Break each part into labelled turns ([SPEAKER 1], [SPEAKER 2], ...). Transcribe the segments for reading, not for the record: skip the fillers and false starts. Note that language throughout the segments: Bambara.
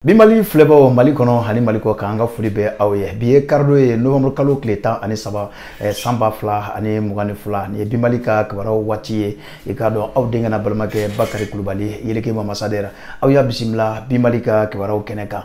[SPEAKER 1] Bi Mali filɛbaw Mali kɔnɔ ani Mali kɔ kan, an ka foli bɛ aw ye. Bi ye karidon ye, novembre kalo tile 13, san 2022. Nin ye Bi Mali ka kibaruyaw waati ye. I k'a dɔn aw denkɛ n'a balimakɛ Bakari Kulubali yeleke Mamasadɛri, aw y'a bisimila Bi Mali ka kibaruyaw kɛnɛ kan.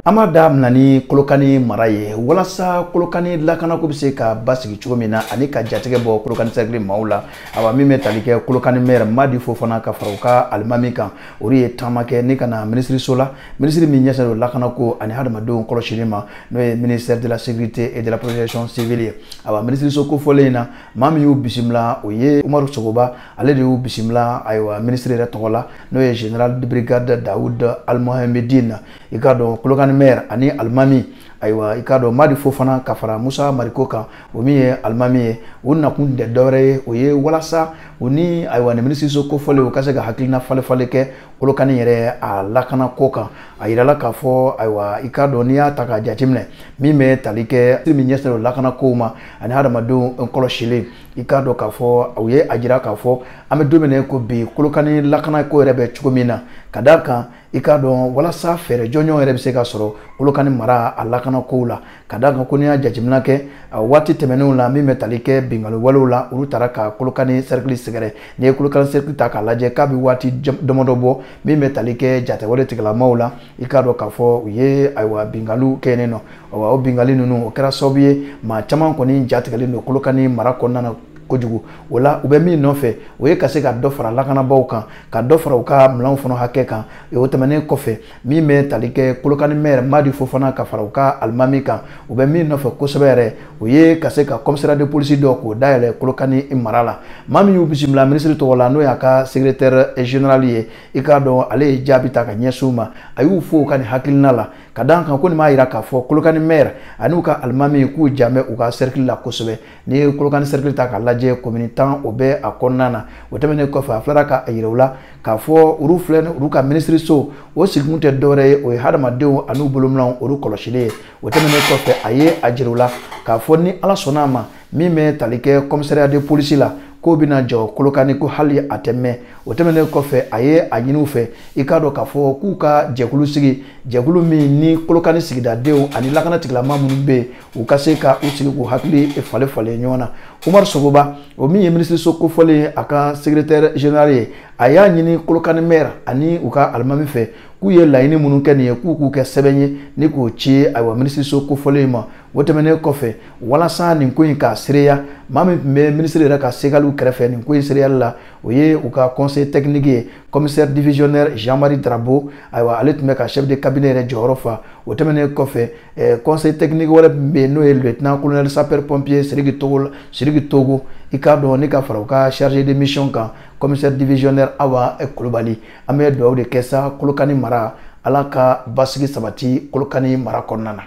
[SPEAKER 1] An b'a daminɛ ni Kolokani mara ye, walasa Kolokani lakanako bɛ se ka basigi cogo min na ani ka jatigɛ bɔ Kolokani cercle maaw la. Awa, min bɛ tali kɛ Kolokani maire Madi Fofana ka fara u ka alimami kan, olu ye taama kɛ ni ka na minisiriso la, minisiri min ɲɛsinnen don lakanako ani hadamadenw kɔlɔsili ma, n'o ye ministère de la Sécurité et de la Protection civile ye. Awa, minisiriso kofɔlen in na, maa min y'u bisimila, o ye Umaru Sogoba, ale de y'u bisimila. Ayiwa, minisiri yɛrɛ tɔgɔ la, n'o ye général de brigade Daoud Almohamedine, i k'a dɔn Kolokani maire ani alimami, ayiwa, i k'a dɔn Madi Fofana ka fara Musa Mariko kan, o min ye alimami ye, o nakun tɛ dɔwɛrɛ ye, o ye walasa u ni, ayiwa, nin minisiriso kofɔlen, u ka se ka hakilina falen falen kɛ Kolokani yɛrɛ a lakanako kan. A yirala k'a fɔ, ayiwa, i k'a dɔn n'i y'a ta k'a jateminɛ, min bɛ tali kɛ min ɲɛsinnen don lakanakow ma ani hadamadenw kɔlɔsili, i k'a dɔn k'a fɔ u ye a jira k'a fɔ an bɛ don min na ko bi, Kolokani lakanako yɛrɛ bɛ cogo min na, ka d'a kan i k'a dɔn walasa fɛɛrɛ jɔnjɔn yɛrɛ bɛ se ka sɔrɔ Kolokani mara a lakanakow la, ka d'a kan ko n'i y'a jateminɛ kɛ waati tɛmɛnenw la, min bɛ tali kɛ binkanni walew la, olu taara ka Kolokani cercle sɛgɛrɛ. N'i ye Kolokani cercle ta k'a lajɛ, k'a bɛ waati damadɔ bɔ, min bɛ tali kɛ jatewale tigilamaw la, i k'a dɔn k'a fɔ u ye, ayiwa, binkanniw kɛ yen nɔ. O binkanni ninnu, o kɛra sababu ye maa caman kɔni jatigɛlen don Kolokani mara kɔnɔna na kojugu. O la, u bɛ min nɔfɛ, o ye ka se ka dɔ fara lakanabaaw kan, ka dɔ fara u ka minɛnw fana hakɛ kan. O tɛmɛnen kɔfɛ, min bɛ tali kɛ Kolokani maire Madi Fofana ka fara u ka alimami kan, u bɛ min nɔfɛ kosɛbɛ yɛrɛ, o ye ka se ka commissariat de police dɔ k'o dayɛlɛ Kolokani mara la. Maa min y'u bisimila minisiri tɔgɔ la, n'o y'a ka secrétaire général ye, i k'a dɔn ale ye jaabi ta ka ɲɛsin u ma. A y'u fo u ka nin hakilina la, ka d'a kan ko nin b'a jira k'a fɔ Kolokani maire ani u ka alimami k'u jan bɛ u ka cercle la kosɛbɛ. N'i ye Kolokani cercle ta k'a lajɛ, commune 10 o bɛ a kɔnɔna na. O tɛmɛnen kɔfɛ, a tilara ka yira u la k'a fɔ olu filɛ, olu ka minisiriso o sigikun tɛ dɔwɛrɛ ye, o ye hadamadenw ani u bolominɛnw olu kɔlɔsili ye. O tɛmɛnen kɔfɛ, a ye a jira u la k'a fɔ ni Ala sɔnna a ma, min bɛ tali kɛ commissariat de police la, k'o bɛna jɔ Kolokani, ko hali a tɛ mɛn. O tɛmɛnen kɔfɛ, a ye a ɲini u fɛ, i k'a dɔn k'a fɔ k'u ka jɛkulu sigi, jɛkulu min ni Kolokani sigidadenw ani lakana tigilama minnu bɛ yen, u ka se ka u sigi k'u hakili falen falen ɲɔgɔn na. Umaru Sogoba, o min ye minisiriso kofɔlen a ka secrétaire général ye, a y'a ɲini Kolokani maire ani u ka alimami fɛ k'u ye laɲini minnu kɛ nin ye, k'u k'u kɛ sɛbɛn ye ni k'o ci, ayiwa, minisiriso kofɔlen ma. O tɛmɛnen kɔfɛ, walasa nin ko in k'a seereya, maa min tun bɛ minisiri yɛrɛ ka segaliw kɛrɛfɛ nin ko in seereyali la, o ye u ka conseil technique ye, commissaire divisionnaire Jean-Marie Drabo. Ayiwa, ale tun bɛ ka chef de cabinet yɛrɛ jɔyɔrɔ fa. O tɛmɛnen kɔfɛ, conseil technique wɛrɛ min bɛ yen, n'o ye lieutenant colonel sapeur pompier Sidiki Togo, Sidiki Togo, i k'a dɔn ni ka fara u ka chargé de mission kan, commissaire divisionnaire Awa Kulubali. An bɛ dugawu de kɛ sa Kolokani mara, Ala ka basigi sabati Kolokani mara kɔnɔna na.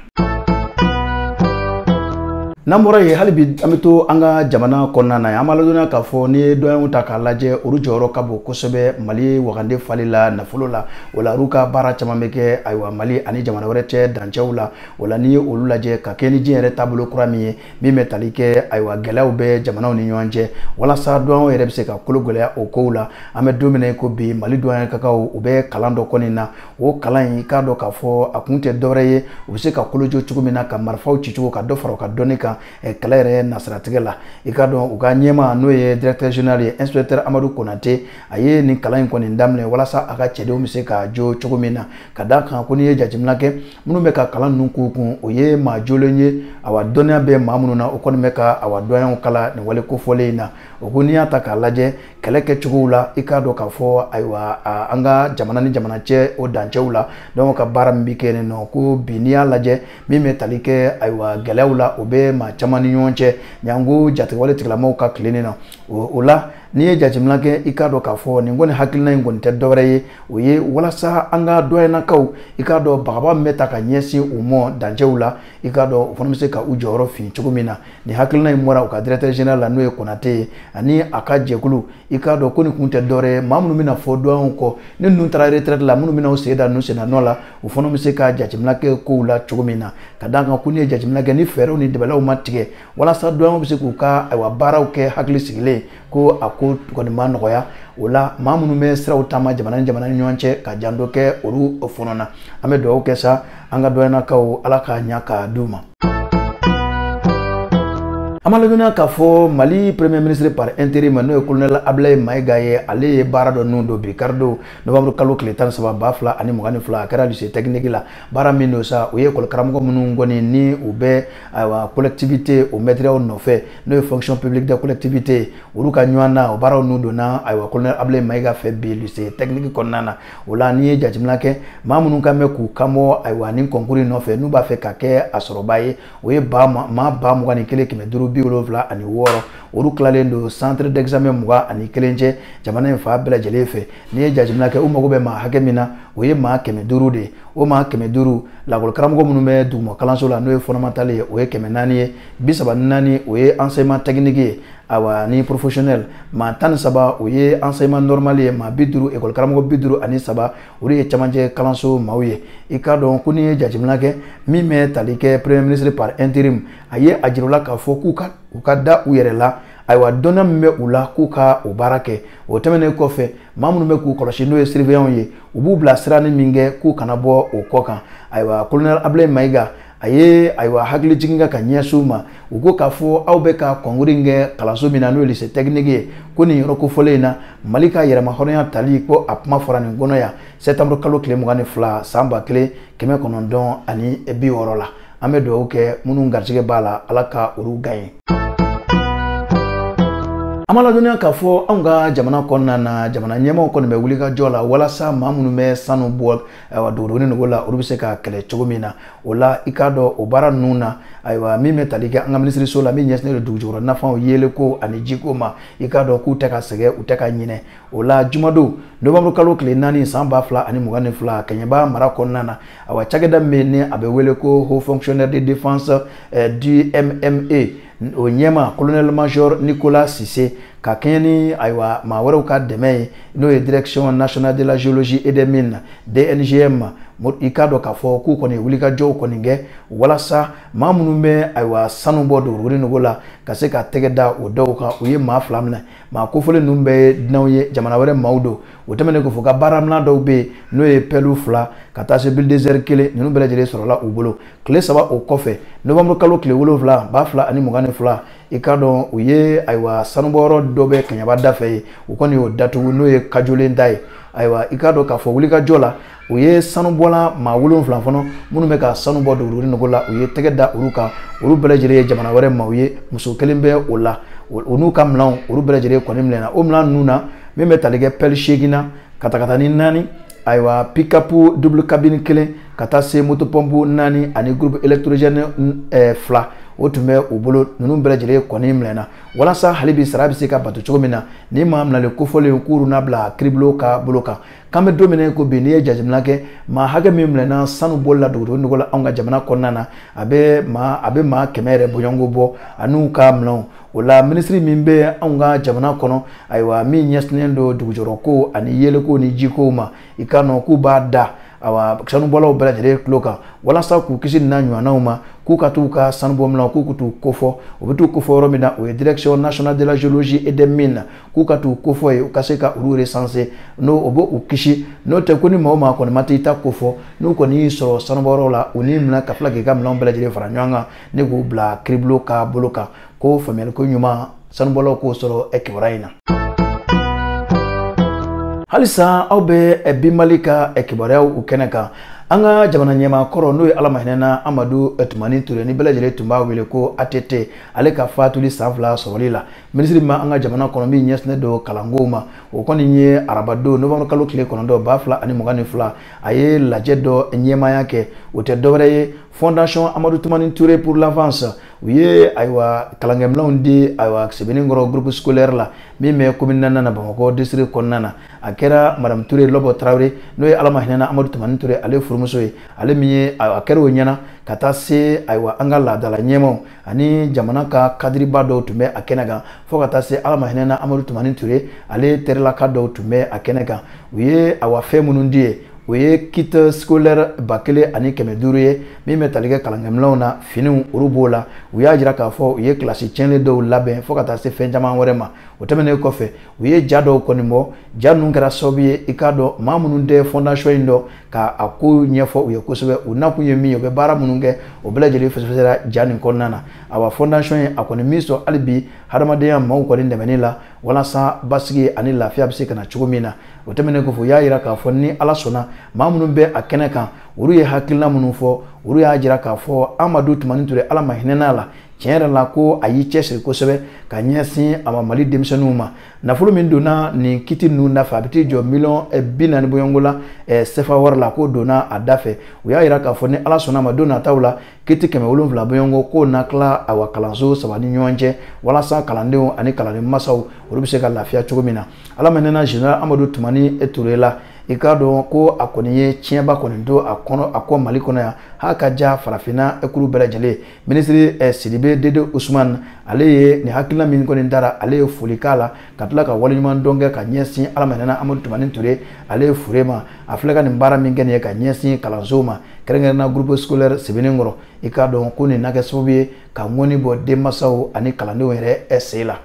[SPEAKER 1] N'an bɔra yen, hali bi an bɛ to an ka jamana kɔnɔna na. An b'a ladɔnniya k'a fɔ n'i ye dɔnniyaw ta k'a lajɛ, olu jɔyɔrɔ ka bon kosɛbɛ Mali wagande fali la nafolo la. O la, olu ka baara caman bɛ kɛ, ayiwa, Mali ani jamana wɛrɛ cɛ dancɛw la. O la, n'i ye olu lajɛ ka kɛ ni diɲɛ yɛrɛ taabolo kura min ye, min bɛ tali kɛ, ayiwa, gɛlɛyaw bɛ jamanaw ni ɲɔgɔn cɛ, walasa douane yɛrɛ bɛ se ka kolo gɛlɛya o kow la. An bɛ don min na i ko bi, Mali douane kakaw, u bɛ kalan dɔ kɔni na. O kalan in, i k'a dɔn k'a fɔ a kun tɛ dɔwɛrɛ ye, u bɛ se ka kolojɔ cogo min na, ka marifaw ci cogo, ka dɔ fara u ka dɔnni kan kɛlɛ yɛrɛ nasiratigɛ la. I k'a dɔn u ka ɲɛmaa, n'o ye directeur général ye, inspecteur Amadu Konate, a ye nin kalan in kɔni daminɛ walasa a ka cɛdenw bɛ se ka jo cogo min na, ka d'a kan ko n'i ye jateminɛ kɛ, minnu bɛ ka kalan ninnu k'u kun, o ye maa jolen ye, awa, dɔnniya bɛ maa minnu na, o kɔni bɛ ka, awa, dɔnniyaw kala nin wale kofɔlen in na. O ko n'i y'a ta k'a lajɛ kɛlɛ kɛcogow la, i k'a dɔn k'a fɔ, ayiwa, an ka jamana ni jamana cɛ o dancɛw la, donc ka baara min bɛ kɛ yen nɔ, ko bi n'i y'a lajɛ, min bɛ tali kɛ, ayiwa, gɛlɛyaw la, o bɛ maa caman ni ɲɔgɔn cɛ ɲango jatigɛwale tigilamaw ka tilennen na. O la, n'i ye jateminɛ kɛ, i k'a dɔn k'a fɔ nin kɔni hakilina in kɔni tɛ dɔwɛrɛ ye, o ye walasa an ka dɔnyannakaw, i k'a dɔn bagaba min bɛ ta ka ɲɛsin u ma dancɛw la, i k'a dɔn o fana bɛ se ka u jɔyɔrɔ fin cogo min na. Nin hakilina in bɔra u ka directeur général la, n'o ye Konate ye, ani a ka jɛkulu. I k'a dɔn ko nin kun tɛ dɔwɛrɛ ye, maa minnu bɛna fɔ dɔnyaw kɔ ni ninnu taara retraite la, minnu bɛna u sen da ninnu senna nɔ la, u fana bɛ se ka jateminɛ kɛ kow la cogo min na, ka d'a kan ko n'i ye jateminɛ kɛ, ni fɛɛrɛw ni dɛmɛw ma tigɛ walasa dɔnyaw bɛ se k'u ka, ayiwa, baaraw kɛ hakili sigilen, ko a ko ko kɔni ma nɔgɔya. O la maa minnu bɛ siraw taama jamana ni jamana ni ɲɔgɔn cɛ ka janto kɛ olu fɔnɔ na. An bɛ dugawu kɛ sa an ka dɔnnakaw Ala k'a ɲa k'a d'u ma. An b'a ladɔnniya k'a fɔ Mali premier ministre par intérim n'o ye colonel Ablaye Mayiga ye, ale ye baara dɔ nun don bi karidon novembre kalo tile 13 2022. A kɛra lycée technique la. Baara min don sa, o ye école karamɔgɔ minnu kɔni ni u bɛ ayiwa collectivité o maîtrew nɔfɛ, n'o ye fonction publique de collectivité, olu ka ɲɔgɔn na o baaraw nun donna ayiwa colonel Ablaye Mayiga fɛ bi lycée technique kɔnɔna na. O la n'i ye jateminɛ kɛ, maa minnu kan bɛ k'u kanbɔ ayiwa ni concours in nɔfɛ n'u b'a fɛ ka kɛ a sɔrɔba ye, o ye maa 21 576. Olu tilalen don centre d'examen 21 cɛ jamana in fan bɛɛ lajɛlen fɛ. N'i ye jateminɛ kɛ, u mago bɛ maa hakɛ min na, o ye maa 500 de ye. O maa 500, lakɔli karamɔgɔ minnu bɛ duguma kalanso la n'o ye fondamental ye, o ye 400 ye. 34 o ye enseignement technique ye, awa ni professionnel. Maa 13 o ye enseignement normal ye. Maa 50, école karamɔgɔ 53, olu ye camancɛ kalanso maaw ye. I k'a dɔn ko n'i ye jateminɛ kɛ, min bɛ tali kɛ premier ministre par intérim, a ye a jira u la k'a fɔ k'u ka da u yɛrɛ la, ayiwa dɔnniya min bɛ u la k'u ka o baara kɛ. O tɛmɛnen kɔfɛ, maa minnu bɛ k'u kɔlɔsi n'o ye surveillant ye, u b'u bila sira ni min kɛ k'u kana bɔ o kɔ kan. Ayiwa colonel Ablaye Mayiga a ye ayiwa hakili jigin ka ɲɛsin u ma. U ko k'a fɔ aw bɛ ka concours in kɛ kalanso min na n'o ye lycée technique ye, ko nin yɔrɔ kofɔlen in na Mali ka yɛrɛmahɔrɔnya tali ko a kuma fɔra nin kɔnɔ yan septembre kalo tile 22 san 1960 la. An bɛ dugawu kɛ minnu garijɛgɛ b'a la, Ala ka olu gagner. An b'a ladɔnniya k'a fɔ anw ka jamana kɔnɔna na, jamana ɲɛmaaw kɔni bɛ wuli ka jɔ la walasa maa minnu bɛ sanu bɔ ayiwa dogodogonin nogo la, olu bɛ se ka kɛlɛ cogo min na. O la i k'a dɔn o baara ninnu na, ayiwa min bɛ tali kɛ an ka minisiriso la min ɲɛsinnen don dugujukɔrɔ nafaw yeelenko ani jiko ma, i k'a dɔn k'u tɛ ka sɛgɛn, u tɛ ka ɲinɛ. O la jumadon novembre kalo tile 4 san 2022 Kɛɲɛba mara kɔnɔna na, ayiwa cakɛda min ni a bɛ wele ko haut fonctionnaire de défense du MMA, o ɲɛma colonel major Nicolas Cissé, ka kɛɲɛ ni ayiwa maa wɛrɛw ka dɛmɛ ye n'o ye direction nationale de la géologie et des mines DNGM, i k'a dɔn k'a fɔ k'u kɔni wulikajɔw kɔni kɛ walasa maa minnu bɛ ayiwa sanu bɔ dogodogonin nogo la ka se ka tɛgɛ da o dɔw kan. U ye maa 2 minɛ. Maa kofɔlen ninnu bɛɛ ye dunanw ye, jamana wɛrɛ maaw don. O tɛmɛnen kɔfɛ, u ka baaraminan dɔw bɛ yen n'o ye pɛlu 2 ka taa se bulldozer 1, ninnu bɛɛ lajɛlen sɔrɔla u bolo. Tile 3 o kɔfɛ, novembre kalo tile 7 2022, i k'a dɔn u ye ayiwa sanubɔyɔrɔ dɔ bɛ Kɛɲɛba da fɛ yen, u kɔni y'o datugu n'o ye kajolen da ye. Ayiwa i k'a dɔn k'a fɔ wulikajɔ la, u ye sanubɔla maa 7 fana minnu bɛ ka sanu bɔ dogodogonin nogo la, u ye tɛgɛ da olu kan. Olu bɛɛ lajɛlen ye jamana wɛrɛ maaw ye, muso kelen bɛ o la, o n'u ka minɛnw olu bɛɛ lajɛlen kɔni minɛna. O minɛn ninnu na, min bɛ tali kɛ pɛli 8 na, katakatani 4, ayiwa pick-up double cabine 1, ka taa se motopompe 4 ani groupe électrogène 2, o tun bɛ u bolo. Ninnu bɛɛ lajɛlen kɔni minɛna walasa hali bi sara bɛ se ka bato cogo min na. Ni maa minɛlen kofɔlen k'olu n'a bila kiiribulon ka bolo kan. K'an bɛ don min na ko bi, n'i ye jateminɛ kɛ, maa hakɛ min minɛna sanu bɔli la dogodogonin nogo la anw ka jamana kɔnɔna na, a bɛ maa 100 yɛrɛ bɔɲɔgɔnko bɔ an'u ka minɛnw. O la minisiri min bɛ anw ka jamana kɔnɔ, ayiwa min ɲɛsinnen don dugujɔrɔko ani yeelenko ni jikow ma, i k'a dɔn k'u b'a da awa sanubɔlaw bɛɛ lajɛlen tulo kan walasa k'u kisi nin n'a ɲɔgɔnnaw ma, k'u ka t'u ka sanubɔminɛnw k'u ka t'u kofɔ. U bɛ t'u kofɔ yɔrɔ min na, o ye direction nationale de la géologie et des mines, k'u ka t'u kofɔ yen, u ka se ka olu recenser, n'o o b'u kisi. N'o tɛ ko ni maa o maa kɔni ma t'i ta kofɔ, n'u kɔni y'i sɔrɔ sanubɔyɔrɔ la, u n'i minɛ ka tila k'i ka minɛnw bɛɛ lajɛlen fara ɲɔgɔn kan ni k'u bila kiiribulon ka bolo kan. Ko faamuyaliko ɲuman sanubɔlaw k'o sɔrɔ kibaruya in na. Halisa aw bɛ bi Mali ka kibaruyaw kɛnɛ kan. An ka jamana ɲɛmaa kɔrɔ n'o ye Ala ma hinɛna Amadu Tumani Ture, ni bɛɛ lajɛlen tun b'a wele ko ATT, ale ka fatuli san 2 sɔrɔli la, minisiri min b'an ka jamana kɔnɔ min ɲɛsinnen don kalanko ma, o kɔni ye arabadon novembre kalo tile 9 2022, a ye lajɛ dɔ ɲɛmaaya kɛ. O tɛ dɔwɛrɛ ye Fondation Amadou Toumani Touré pour l'avance, u ye ayiwa kalankɛminɛnw di ayiwa Sebenikɔrɔ groupe scolaire la min bɛ commune 4 na Bamakɔ district kɔnɔna na. A kɛra madame Touré Lɔbɔ Tarawele n'o ye Ala ma hinɛna Amadu Tumani Touré ale furumuso ye, ale min ye a kɛra o ɲɛna ka taa se ayiwa an ka laadala ɲɛmaaw ani jamana ka kadiriba dɔw tun bɛ a kɛnɛ kan, fo ka taa se Ala ma hinɛna Amadu Tumani Touré ale terilaka dɔw tun bɛ a kɛnɛ kan. U ye ayiwa fɛn minnu di ye, o ye kit scolaire 1500 ye min bɛ tali kɛ kalankɛminɛnw na, finiw olu b'o la. U y'a jira k'a fɔ u ye kilasi tiɲɛnen dɔw labɛn fo ka taa se fɛn caman wɛrɛ ma. O tɛmɛnen kɔfɛ u ye ja dɔw kɔni bɔ, ja ninnu kɛra sababu ye i k'a dɔn maa minnu tɛ fondation in dɔn ka a ko ɲɛfɔ u ye kosɛbɛ, u nakun ye min ye, u bɛ baara minnu kɛ, o bɛɛ lajɛlen fɛsɛfɛsɛra ja nin kɔnɔna na. Awa fondation in a kɔni min sɔn hali bi hadamadenya maaw kɔni dɛmɛni la walasa basigi ani lafiya bɛ se ka na cogo min na. O tɛmɛnen kɔfɛ u y'a jira k'a fɔ ni Ala sɔnna maa minnu bɛ a kɛnɛ kan olu ye hakilina minnu fɔ, olu y'a jira k'a fɔ Amadu Tumani Ture Ala ma hinɛ la, tiɲɛ yɛrɛ la ko a y'i cɛsiri kosɛbɛ ka ɲɛsin a ma Mali denmisɛnninw ma. Nafolo min donna nin kiti ninnu nafɛ a bɛ t'i jɔ miliyɔn 40 bɔɲɔgɔnko la sefa wari la, k'o donna a da fɛ. U y'a jira k'a fɔ ni Ala sɔnna ma don nataw la kiti 700 bɔɲɔgɔnko k'o na tila awa kalanso 3 ni ɲɔgɔn cɛ walasa kalandenw ani kalanden masaw olu bɛ se ka lafiya cogo min na. Ala ma hinɛ général Amadu Tumani Ture la, i k'a dɔn ko a kɔni ye tiɲɛba kɔni don a kɔnɔ a kɔ Mali kɔnɔ yan, h'a ka ja farafinna kuru bɛɛ lajɛlen. Minisiri Sidibe Dede Usman ale ye nin hakilina min kɔni dara, ale ye foli k'a la ka tila ka waleɲuman dɔn kɛ ka ɲɛsin Ala ma hinɛ Amadu Tumani Ture ale ye fure ma. A filɛ ka nin baara min kɛ nin ye ka ɲɛsin kalansow ma, kɛrɛnkɛrɛnnenya groupe scolaire Sebenikɔrɔ, i k'a dɔn ko nin na kɛ sababu ye ka ŋɔni bɔ denmansaw ani kalandenw yɛrɛ sen la.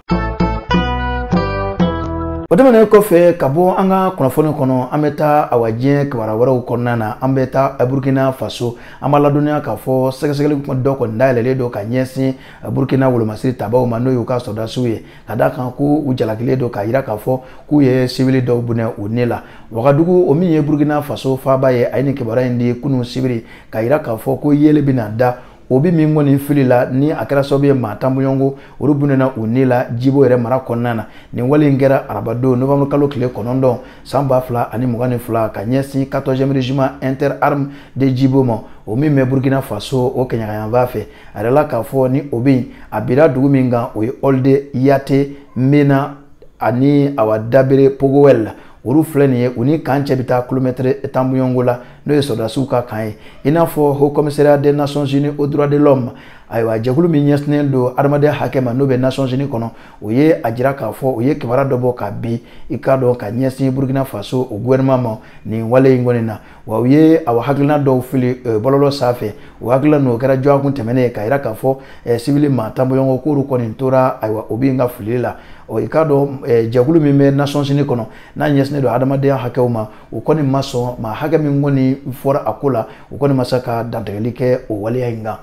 [SPEAKER 1] O tɛmɛnen kɔfɛ ka bɔ an ka kunnafoni kɔnɔ, an bɛ taa awa diɲɛ kibaruya wɛrɛw kɔnɔna na. An bɛ taa Burkina Faso, an b'a ladɔnniya k'a fɔ sɛgɛsɛgɛli dɔ kɔni dayɛlɛlen don ka ɲɛsin Burkina wolomasiri tabaw ma, n'o y'u ka sɔrɔdasiw ye, ka d'a kan ko u jalakilen don k'a jira k'a fɔ k'u ye sibili dɔw bunɛ u ni la. Wagadugu, o min ye Burkina Faso faaba ye, a ye nin kibaruya in di kunun sibiri k'a jira k'a fɔ ko yeli bɛna da o bi min kɔni fili la ni a kɛra sababu ye maa 10 bɔɲɔgɔnko olu bunɛna u ni la Jibo yɛrɛ mara kɔnɔna na. Nin wale in kɛra arabadon novembre kalo tile 9 san 2022 ka ɲɛsin 14e régiment interarmes de Jibo ma, o min bɛ Burkina Faso o kɛɲɛkayanfan fɛ. A yɛrɛ la k'a fɔ ni o bɛ a bira dugu min kan, o ye Olde Yate Mena ani awa Dabere Pogowel, olu filɛ nin ye, u ni kan cɛ bɛ taa kilomɛtɛrɛ 10 bɔɲɔgɔnko la, n'o ye sɔrɔdasiw ka kan ye. I n'a fɔ Haut Commissariat des Nations Unies aux droits de l'homme, ayiwa jɛkulu min ɲɛsinnen don adamadenya hakɛ ma n'o bɛ Nations Unies kɔnɔ, o ye a jira k'a fɔ u ye kibaruya dɔ bɔ ka bin i k'a dɔn ka ɲɛsin Burkina Faso o gouvernement ma nin wale in kɔni na. Wa u ye awa hakilina dɔw fili bɔlɔlɔ sanfɛ, o hakilina ninnu o kɛra dɔgɔkun tɛmɛnen ye k'a jira k'a fɔ sibili maa 10 bɔɲɔgɔnko k'olu kɔni tora ayiwa o bɛ ka fili la. Ɔ i k'a dɔn jɛkulu min bɛ Nations Unies kɔnɔ n'a ɲɛsinnen don adamadenya hakɛw ma, o kɔni ma sɔn maa hakɛ min kɔni fɔra a ko la, o kɔni ma se ka dantigɛli kɛ o waleya in kan.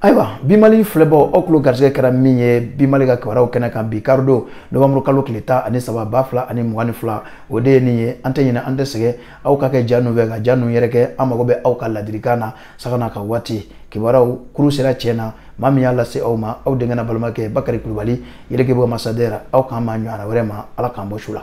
[SPEAKER 1] Ayiwa bi Mali filɛbaw, aw tulo garisɛgɛ kɛra min ye bi Mali ka kibaruyaw kɛnɛ kan bi karidon novembre kalo tile 13 2022, o de ye nin ye. An tɛ ɲinɛ, an tɛ sɛgɛn, aw ka kɛ ja ninnu fɛ ka ja ninnu yɛrɛ kɛ. An mago bɛ aw ka ladilikan na sanga n'a ka waati. Kibaruyaw kuru sera tiɲɛ na, maa min y'a lase aw ma, aw denkɛ n'a balimakɛ Bakari Kulubali, yeleke bɔ ambassadeur. Aw k'an ma ɲɔgɔnna wɛrɛ ma, Ala k'an bɔ su la.